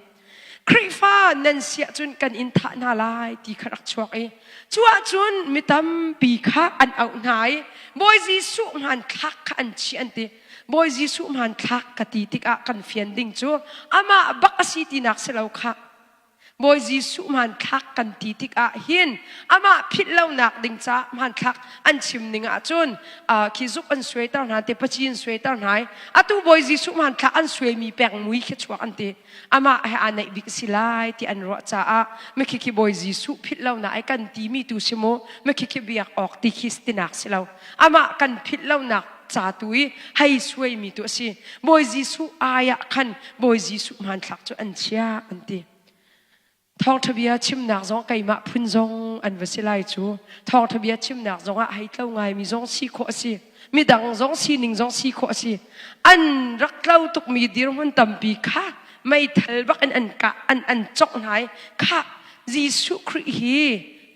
Khrihfa nan si ahcun kan in thah hna lai ti kha rak chuak i cu ahcun mi tampi kha an auh hna i Bawi Jesuh hmanthlak kha an chih an ti. Bawi Jesuh hmanthlak ka ti tikah kan fian ding cu amah bak a si tinak si lo khah. Bawi Jesuh hmanthlak kan ti tikah hin amah philh lonak ding caah hmanthlak an chim ning ahcun khi zuk an suaiter hna te paci an suaiter hna i atu Bawi Jesuh hmanthlak an suaimi peng mui khi chuak an ti amah he aa naih bik si lai ti an ruah caah mikhi khi Bawi Jesuh philh lonak ai kan timi tu si mu mikhi khi biak awk ti khi tinak si lo amah kan philh lonak ca tu i hei suaimi tu a si Bawi Jesuh ai ah khan Bawi Jesuh hmanthlak cu an chia an ti. Thawngṭha bia chimnak zong keimah phun zong an va si lai cu. Thawngṭha bia chimnak zong ah hei tlo ngaimi zong si khawh a si. Midang zong sining zong si khawh a si. An rak tlo tukmi dirhmun tampi kha meithal bak in an kah an an congh hna i khah Jesuh Khrih hi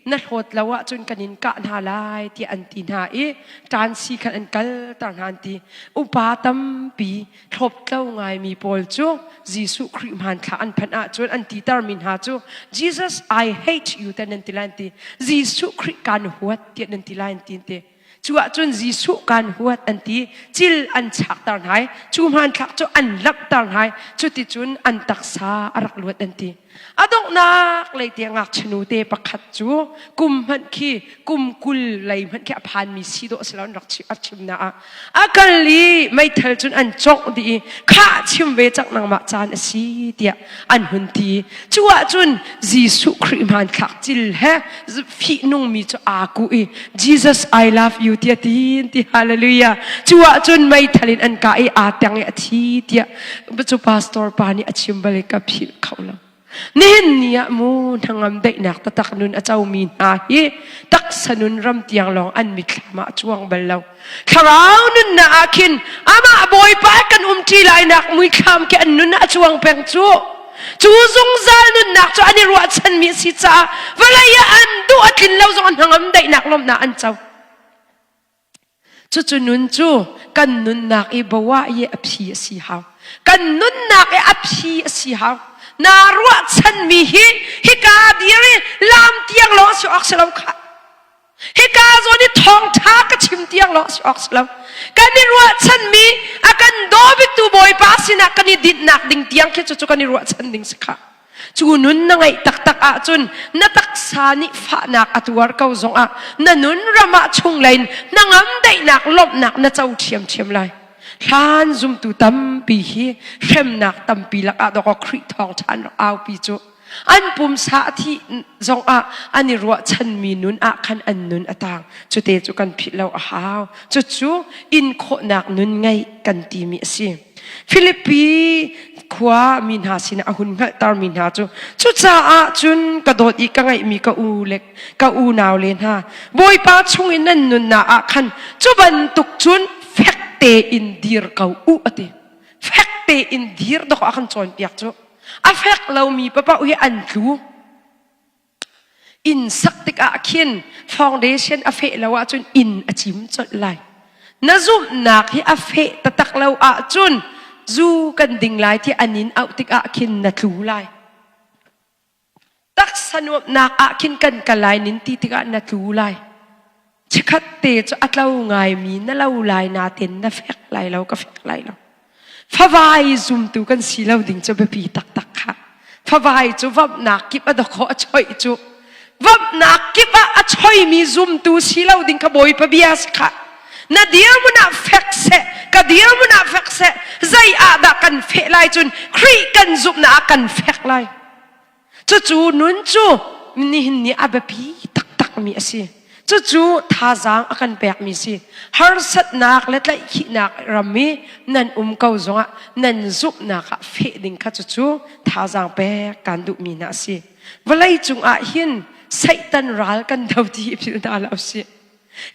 na hlawt lo ahcun kan in kah hna lai tiah an ti hna i ṭansi khan an kalter hna an ti. Upa tampi thlawptlo ngaimi pawl cu Jesuh Khrih hmanthlak an phanh ahcun an titermi hna cu Jesus I hate you tiah nan ti lai an ti. Jesuh Khrih kaan huat tiah nan ti lai an ti an ti. Cu ahcun Jesuh kaan huat an ti. Cil an chakter hna i cu hmanthlak cu an lamhter hna i cuticun an taksa a rak luat an ti. A donghnak lei te ngakchia te pakhat cu kum hmanh khi kum 20 lei hmanh khi a phanmi si dawh si lo an rak chim na ah a kal i meithal cun an congh dih i khah chim ve cang nangmah caan a si tiah an hun ti. Cu ahcun Jesuh Khrih hmanthlak cil he fihnungmi cu aa kuh i Jesus I love you tiah tin ti hallelujah. Cu ahcun meithal in an kah i aa teng i a thi tiah cu pastor pa nih a chim bal i ka philh kho lo. Nihin ni ah mu hnangam daihnak taktak nun a comi hna hi taksa nun ram tiang lawng an mitthlam ah a cuang bal lo. Thlarau nunnak ah khin amah Bawipa kan umṭi lainak muithlam khi an nun ah a cuang peng cu. Cu zungzal nunnak cu an i ruahchanmi a si caah vawlei ah an duh a tlin lo zong hnangam daihnak lawmhnak an co. Cucu nun cu kan nunnak i boah i a phi a si hau. Kan nunnak i a phi a si hau. Naa ruahchanmi hi hika dir i lam tiang lawng a si awk si lo khah. Hika zawn i thawngṭha ka chim tiang lawng si awk si lo. Kan i ruahchanmi a kan daw biktu Bawipa sinah kan i dinhnak ding tiang khi cucu kan i ruahchan ding si khah. Cu nun na ngeih taktak ahcun na taksa nih fahnak a tuar ko zongah na nun ram ah chunglei in hnangam daihnak lawmhnak na co ṭhiamṭhiam lai. Hlan zumtu tampi hi hremnak tampi lakah dawkaw Khrih thawngṭha an rak aupi cu. An pumsa a thih zongah an i ruahchanmi nun ah khan an nun a tang. Cute cu kan philh lo a hau. Cucu in khawhnak nun ngeih kan timi a si. Filipi khua mi hna sinah a hun hngalhtermi hna cu cucaah cun ka dawt i ka ngeihmi ka u le ka unau le hna Bawipa chungin nan nunnak ah khan cu bantuk cun fek tein dir ko u a ti. Fek tein dir dawk a kan cawnpiak cu. A fek lomi papaoh hi an tlu. Inn sak tikah khin foundation a feh lo ahcun inn a cim colh lai. Na zumhnak hi a feh taktak lo ahcun zu kan ding lai ti an in auh tikah khin na tlu lai. Taksa Taksa nuamhnak ah khin kan kal lai nin ti tikah na tlu lai. Chikkhat te cu a tlo ngaimi na lo lai natin na fek lai lo ka fek lai lo. Favai zumtu kan si lo ding cu biapi taktak kha. Favai cu vamhnak kip a dawkaw a choih cu. Vamhnak kip ah a choimi zumtu si lo ding kha Bawipa bia si kha. Na dirhmun ah fek seh, ka dirhmun ah fek seh, zei ah dah kan feh lai cun Khrih kan zumhnak ah kan fek lai. Cucu nun cu nihin ni a biapi taktakmi a si. Cucu thazaang a kan pekmi si. Harsatnak le tlaihkhihnak ram i nan um ko zongah nan zumhnak ah feh ding kha cucu thazaang pek kan duhmi hna a si. Vawlei cungah hin Satan ral kan do ti hi philh hna lo sih.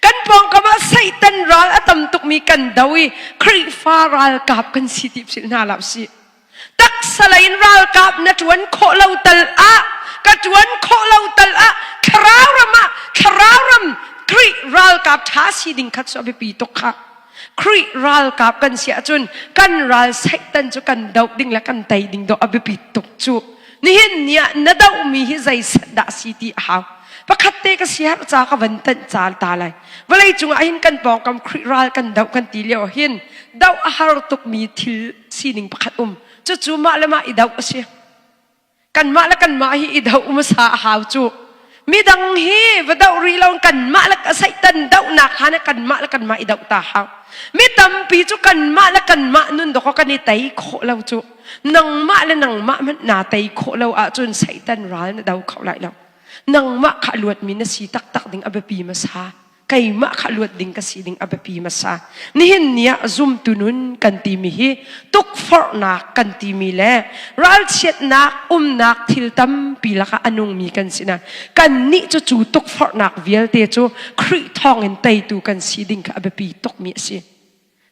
Kan pawngkam ah Satan ral a tam tukmi kan do i Khrihfa ralkap kan si ti philh hna lo sih. Taksa lei in ralkap na ṭuan khawh lo tal ah ka ṭuan khawh lo tal ah thlarau ram ah thlarau ram Khrih ralkap ṭha si ding kha cu a biapi tuk kha. Khrih ralkap kan si ahcun kan ral Satan cu kan doh ding le kan tei ding dawh a biapi tuk cu. Nihin ni ah na dohmi hi zei set dah si ti a hau. Pakhat te ka siaherh ca ka van tanh ca ta lai. Vawlei cungah hin kan pawngkam Khrih ral kan doh kan ti lio hin doh a har tukmi thil sining pakhat um. Cucu mah le mah i doh a si. Kanmah le kanmah hi i doh hmasa a hau cu. Midang hi va doh rih lo kanmah le Satan dohnak kha ne kanmah le kanmah i doh ta hau. Mi tampi cu kanmah le kanmah nun dawk kan i tei khawh lo cu. Nangmah le nangmah hmanh naa tei khawh lo ahcun Satan ral na do kho lai lo. Nangmah kha luatmi na si taktak ding a biapi hmasa. Keimah kha luat ding ka si ding a biapi hmasa. Nihin ni ah zumtu nun kan timi hi tukforhnak kan timi le ralchiatnak umnak thil tampi lakah a nungmi kan si na. Kannih cu cu tukforhnak vialte cu Khrih thawngin teitu kan si ding kha a biapi tukmi a si.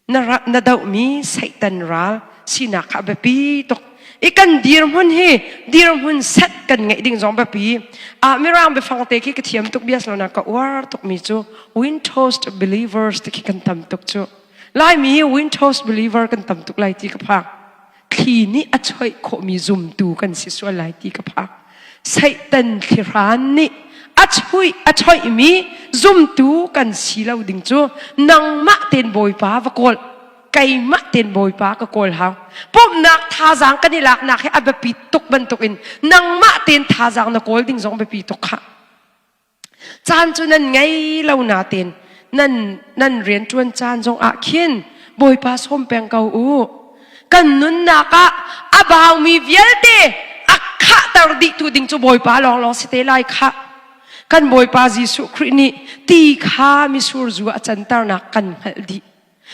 Na, na dohmi Satan ral sinak kha a biapi tuk. I kan dirhmun hi dirhmun set kan ngeih ding zong biapi. Ah Mirang biafang te khi ka thiam tuk bias lo na ka uar tukmi cu wind toast believers ti khi kan tam tuk cu. Laimi hi wind toast believer kan tam tuk lai ti ka phang. Thli nih a choih khawhmi zumtu kan si sual lai ti ka phang. Satan thlihran nih a chuih a choihmi zumtu kan si lo ding cu nangmah ten Bawipa va kawl keimah ten Bawipa ka kawl hau. Pumhnak thazaang kan i laknak hi a biapi tuk bantukin nangmah ten thazaang na kawl ding zong biapi tuk khah. Caan cu nan ngei lo nain nan nan rianṭuan caan zong ah khin Bawipa sawm peng ko u. Kan nunnak ah a baumi vialte a khahter dihtu ding cu Bawipa lawnglawng si te lai khah. Kan Bawipa Jesuh Khrih nih ti kha misur zu a canternak kan hngalh dih.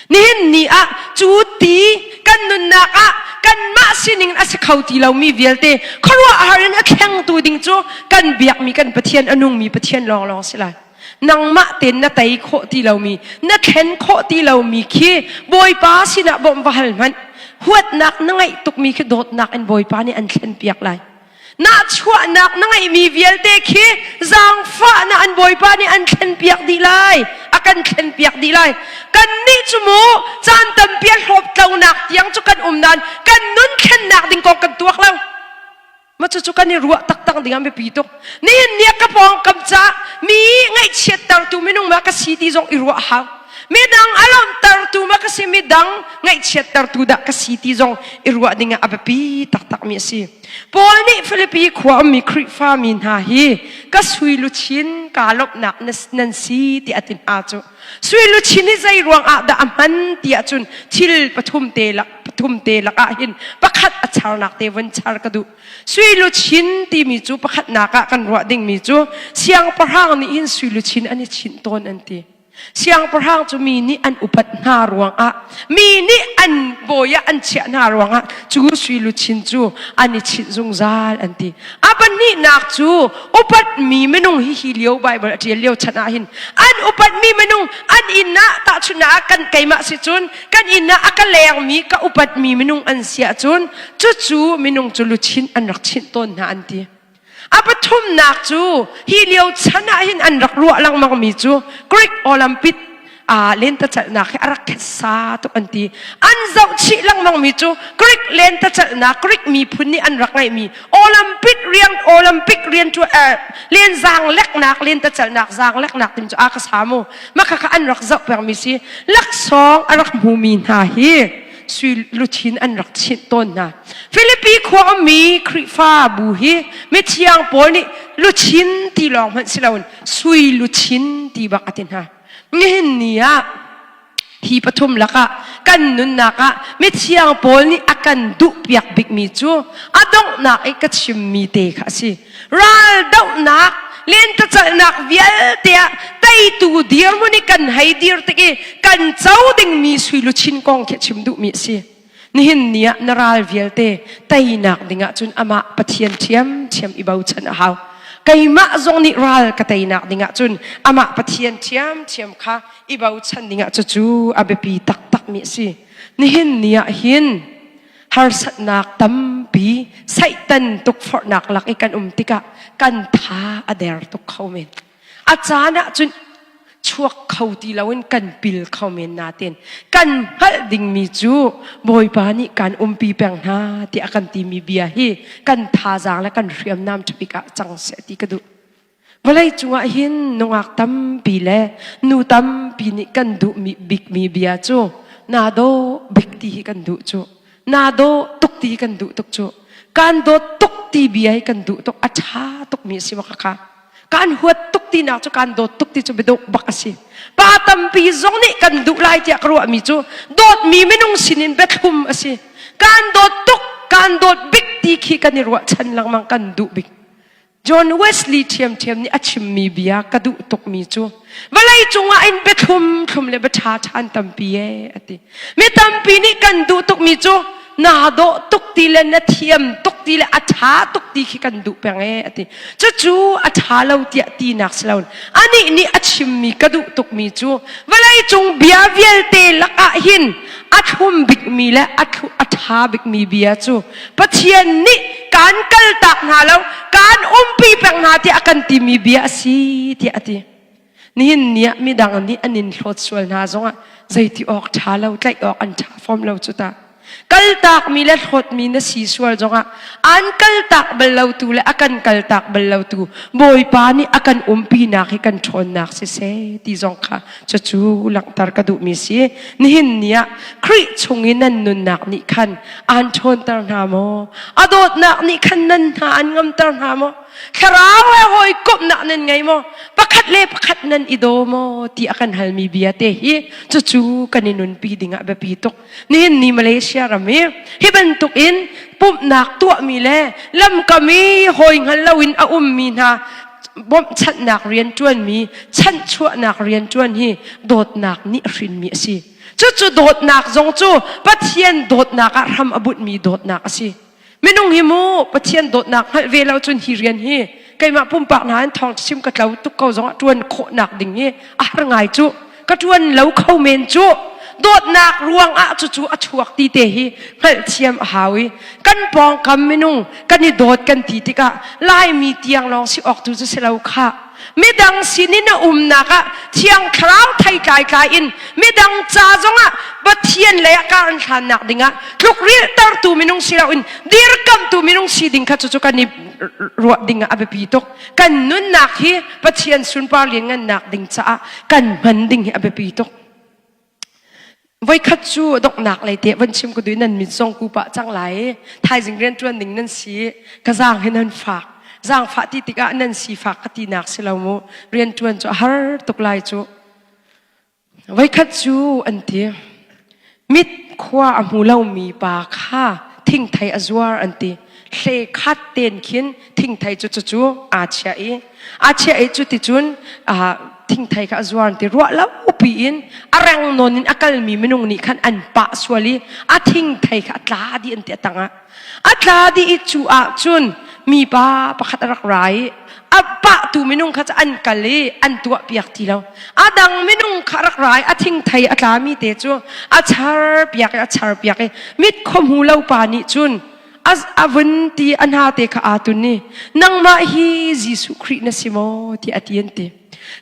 Nihin ni ah cu ti kan nunnak ah kanmah sining a si kho ti lomi vialte khuaruahhar in a thlengtu ding cu kan biakmi kan Pathian a nungmi Pathian lawnglawng si lai. Nangmah tein na tei khawh ti lomi, na thlen khawh ti lomi khi Bawipa sinah bawmh va hal hmanh. Huatnak na ngeih tukmi khi dawtnak in Bawipa nih an thlenpiak lai. Nahchuahnak na ngeihmi vialte khi zaangfahnak an Bawipa nih an thlenpiak dih lai. A kan thlenpiak dih lai. Kannih cu mu caan tampi a hlawptlonak tiang cu kan um nain kan nun thlennak ding kong kan tuak lo. Ma cucu kan i ruah taktak ding ah biapi tuk. Nihin ni ah ka pawngkam caah mi ngaihchiattertu minung ma ka si ti zong i ruah hau. Midang a lawmhtertu ma ka si midang ngaihchiattertu dah ka si ti zong i ruah ding ah a biapi taktakmi a si. Paul nih Filipi khua ummi Khrihfa mi hna hi ka sui luchin kaa lawmhnak nan si tiah a ti hna cu. Sui luchin hi zei ruang ah dah a hman ti ahcun thil pathum te lak pathum te lakah hin pakhat a charnak te vun char ka duh. Sui luchin timi cu pakhatnak ah kan ruah dingmi cu siangpahrang nih hin sui luchin an i chinh tawn an ti. Siangpahrang cu mi nih an upat hna ruangah mi nih an bawi ah an chiah hna ruangah cu sui luchin cu an i chinh zungzal an ti. A pahnihnak cu upatmi minung hi hi lio Bible a ṭial lio chan ah hin an upatmi minung an inn ah tahchunhnak ah kan keimah si cun kan inn ah a ka lengmi ka upatmi minung an si ahcun cucu minung cu luchin an rak chinh tawn hna an ti. A pathumnak cu hi lio chan ah hin an rak ruah lengmangmi cu Greek Olympic. A lentacalhnak hi a rak khetsa tuk an ti. An zoh chih lengmang mi cu Greek lentacalhnak, Greek miphun nih an rak ngeihmi Olympic rian Olympic rian tu len zaang leknak lentacalhnak zaang leknak timi cu a ka sa mu. Mah kha an rak zoh pengmi si. Laksawng a rak hmumi hna hi sui luchin an rak chinh tawn hna. Filipi khua ummi Khrihfabu hi mithiang Paul nih luchin ti lawng hmanh si loin sui luchin ti bak a ti hna. Nihin ni ah hi pathum lakah kan nunnak ah mithiang Paul nih a kan duhpiak bikmi cu a donghnak i ka chimmi te kha a si. Raldohnak, lentecalhnak vialte ah teitu dirhmun i kan hei dir tik i kan co dingmi sui luchin kong khi a chim duhmi a si. Nihin ni ah na ral vialte teinak dingah cun amah Pathian ṭhiamṭhiam i bochan a hau. Keimah zong nih ral ka teinak dingah cun amah Pathian ṭhiamṭhiam kha i bochan dingah cucu a biapi taktakmi a si. Nihin ni ah hin harsatnak tampi Satan tukforhnak lak i kan um tikah kan tha a der tuk kho men. A caan ah cun chuak kho ti loin kan pil kho men nain kan hngalh dingmi cu Bawipa nih kan umpi peng hna tiah a kan timi bia hi kan thazaang le kan hriamnam ṭhabik ah cang seh ti ka duh. Vawlei cungah hin nungak tampi le nu tampi nih kan duhmi bikmi bia cu naa dawh bik ti hi kan duh cu. Naa dawh tuk ti hi kan duh tuk cu. Kan dawt tuk ti bia hi kan duh tuk. A ṭha tukmi a si maw khakha. Kan huat tuk tinak cu kan dawt tuk ti cu biadawh bak a si. Pa tampi zong nih kan duh lai tiah ka ruahmi cu dawtmi minung sinin biathlum a si. Kan dawt tuk, kan dawt bik ti khi kan i ruahchan lengmang kan duh bik. John Wesley ṭhiamṭhiam nih a chimmi bia ka duh tukmi cu vawlei cungah in biathlum thlum le bia ṭha ṭhan tampi ee a ti. Mi tampi nih kan duh tukmi cu naa dawh tuk ti le na thiam tuk ti le a ṭha tuk ti khi kan duh peng ee a ti. Cucu a ṭha lo tiah tinak si loin anih nih a chimmi ka duh tukmi cu vawleicung bia vialte lakah hin a thlum bikmi le a ṭha bikmi bia cu Pathian nih kaan kaltak hna lo, kaan umpi peng hna tiah a kan timi bia a si tiah a ti. Nihin ni ah midang nih an in hlawt sual hna zongah zeiti awk ṭha lo, tlaih awk an ṭha fom lo cu ta. Kaltakmi le hlawtmi na si sual zongah an kaltak bal lotu le a kan kaltak bal lotu Bawipa nih a kan umpinak hi kan ṭhawnnak siseh ti zong kha cucu langhter ka duhmi si. Nihin ni ah Khrih chung i nan nunnak nih khan aan ṭhawnter hna maw? A dawtnak nih khan nan hna an ngamter hna maw? Thlarau he hawikomhnak nan ngei maw? Pakhat le pakhat nan i daw maw? ti a kan halmi bia te hi cucu kan i nunpi dingah biapi tuk. Nihin ni Malaysia ram i hi bantuk in pumhnak tuahmi le lamkam i hawi hngal loin a ummi hna bawmhchanhnak rianṭuanmi chanhchuahnak rianṭuan hi dawtnak nih a hrinmi a si. Cucu dawtnak zong cu Pathian dawtnak ah hram a bunhmi dawtnak a si. Minung hi mu Pathian dawtnak hngalh ve lo cun hi rian hi keimah pumpak hna in thawng chim ka tlo tuk ko zongah ṭuan khawhnak ding hi a har ngai cu ka ṭuan lo kho men cu dawtnak ruangah cucu a chuak ti te hi hngalhthiam a hau i kan pawngkam minung kan i dawt kan ti tikah Laimi tiang lawng si awk tu cu si lo khah midang sinin a umnak ah thiang thlarau thei tlai tlai in midang ca zongah Pathian lei ah kar an hlannak dingah tlukrilhtertu minung si loin dirkamhtu minung si ding kha cucu kan i ruah ding ah a biapi tuk. Kan nunnak hi Pathian sunpar lianngannak ding caah kan hman ding hi a biapi tuk. Voikhat cu donghnak lei te van chim ka duh nan mit zong ku pah cang lai. Thaizing rian ṭuan ding nan si. Ka zaang hi nan fak. Zaangfah ti tikah nan si fak ka tinak si lo mu. Rian ṭuan cu a har tuk lai cu. Voikhat cu an ti. Mit khua a hmu lomi pa kha thingthei a zuar an ti. Hle khat ten khin thingthei cu cucu aa chiah i aa chiah i cuticun thingthei kha a zuar an ti. Ruah lo piin a reng nawn in a kalmi minung nih khan an pah sual i a thingthei kha a tla dih an ti a tangah. A tla dih i cu ah cun mipa pakhat a rak ra i a pahtu minung kha cu an kal i an tuahpiak ti lo. A dang minung kha a rak ra i a thingthei a tlami te cu a charpiak i a charpiak i mit khuahmu lo pa nih cun a vun ti a hna te kha aa tun i nangmah hi Jesuh Khrih na si maw tiah a ti an ti.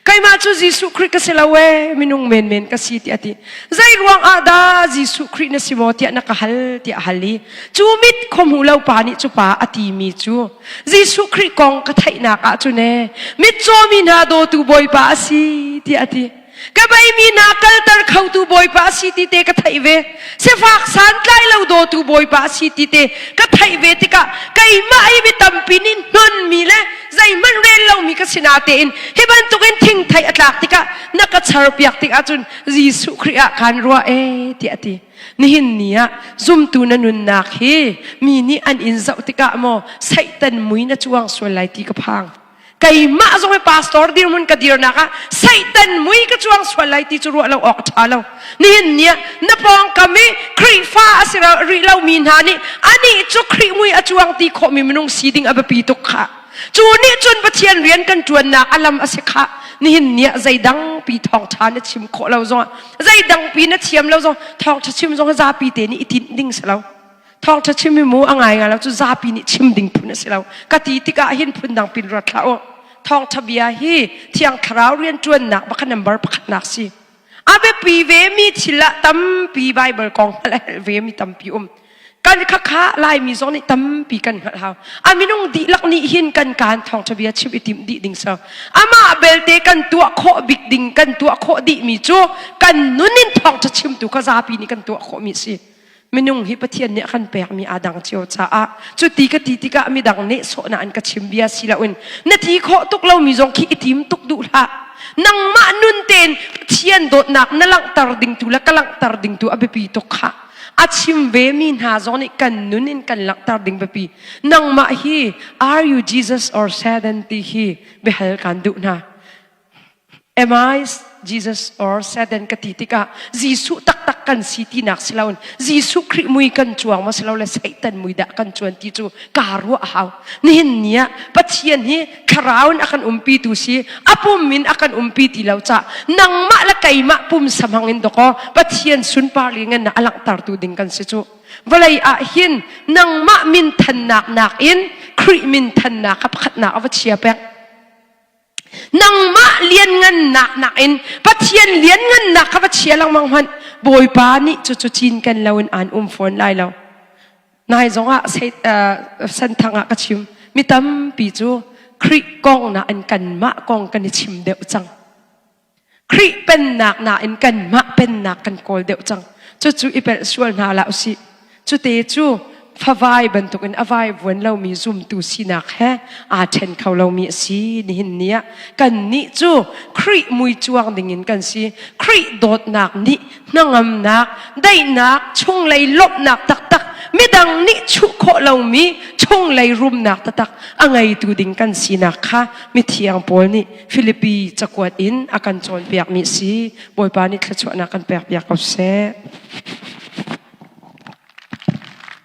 Keimah cu Jesuh Khrih ka si lo ee, minung menmen ka si tiah a ti. Zei ruang ah dah Jesuh Khrih na si maw tiah na ka hal tiah a hal i cu mit khuahmu lo pa nih cu pa a timi cu Jesuh Khrih kong ka theihnak ah cun ee mitcaw mi hna dawtu Bawipa a si tiah a ti. Ka beimi hna kalter khotu Bawipa a si ti te ka theih ve. Sifak santlai lo dawtu Bawipa a si ti te ka theih ve tikah keimah hi mi tampi nih hnonmi le zeihmanh rel lomi ka si natein hi bantukin thingthei a tlak tikah na ka charpiak tikah cun Jesuh Khrih ah kaan ruah ee tiah a ti. Nihin ni ah zumtu na nunnak hi mi nih an in zoh tikah maw Satan mui na cuang sual lai ti ka phang. Keimah zong hi pastor dirhmun ka dirnak ah Satan mui ka cuang sual lai ti cu ruah lo awk a ṭha lo. Nihin ni ah na pawngkam i Khrihfa a si rih lomi hna nih anih cu Khrih mui a cuang ti khawhmi minung si ding a biapi tuk khah. Cu nih cun Pathian rian kan ṭuannak a lam a si khah. Nihin ni ah zeidang pi thawngṭha na chim khawh lo zongah zeidang pi na thiam lo zong thawngṭha chim zong zapi te nih i tinh ding si lo. Thawngṭha chim hi mu a ngai ngai lo cu zapi nih chim ding phun a si lo. Ka ti tikah hin phun dang pin ruat hlah u. Thawngṭha bia hi Thiang Thlarau rianṭuannak bak number pakhatnak si. A biapi ve mi thil ah tampi Bible kong hngalh a helh ve mi tampi um. Kan khakha Laimi zong nih tampi kan hngalh hau. A minung dihlak nih hin kan kaan thawngṭha bia chim i timh dih ding so. Amah belte kan tuah khawh bik ding kan tuah khawh dih mi cu kan nun in thawngṭha chimtu kha zapi nih kan tuah khawh mi si. Minung hi Pathian nih a kan pekmi aa dang cio caah cuti ka ti tikah midang nih sawhnak an ka chim bia si loin na ti khawh tuk lomi zong khi i tim tuk duh hlah. Nangmah nun tein Pathian dawtnak na langhter ding tu le ka langhter ding tu a biapi tuk khah. A chim ve mi hna zong nih kan nun in kan langhter ding biapi. Nangmah hi are you Jesus or Satan ti hi biahal kan duh hna. Am I Jesus or Satan ka ti tikah Jesuh taktak kan si tinak si loin Jesuh Khrih mui kan cuang maw si lo le Satan mui dah kan cuan ti cu kaa ruah a hau. Nihin ni ah Pathian hi thlarau in a kan umpi tu si a pum in a kan umpi ti lo cah nangmah le keimah pumsa hmang in dawkaw Pathian sunpar li ngan a langhtertu ding kan si cu. Vawlei ah hin nangmah min thannak nakin Khrih min thannak kha pakhatnak a va chia pek. Nangmah lianngannak nakin Pathian lianngannak kha va chia lengmang hmanh. Bawipa nih cucu cinken loin aan um fawn lai lo. Nai zongah senthang ah ka chim. Mi tampi cu Khrih kong nain kanmah kong kan i chim deuh cang. Khrih pennak nain kanmah pennak kan kawl deuh cang. Cucu i pelh sual hna hlah usih. Cute cu favai bantukin a vai vuan lomi zumtu sinak he aa ṭhen kho lomi a si. Nihin ni ah kannih cu Khrih mui cuang dingin kan si. Khrih dawtnak nih hnangamnak, daihnak, chunglei lawmhnak taktak, midang nih chuh khawh lomi chunglei rumnak taktak a ngeitu ding kan sinak kha mithiang Paul nih Filipi cakuat in a kan cawnpiakmi si. Bawipa nih thluachuahnak kan pekpiak ko seh.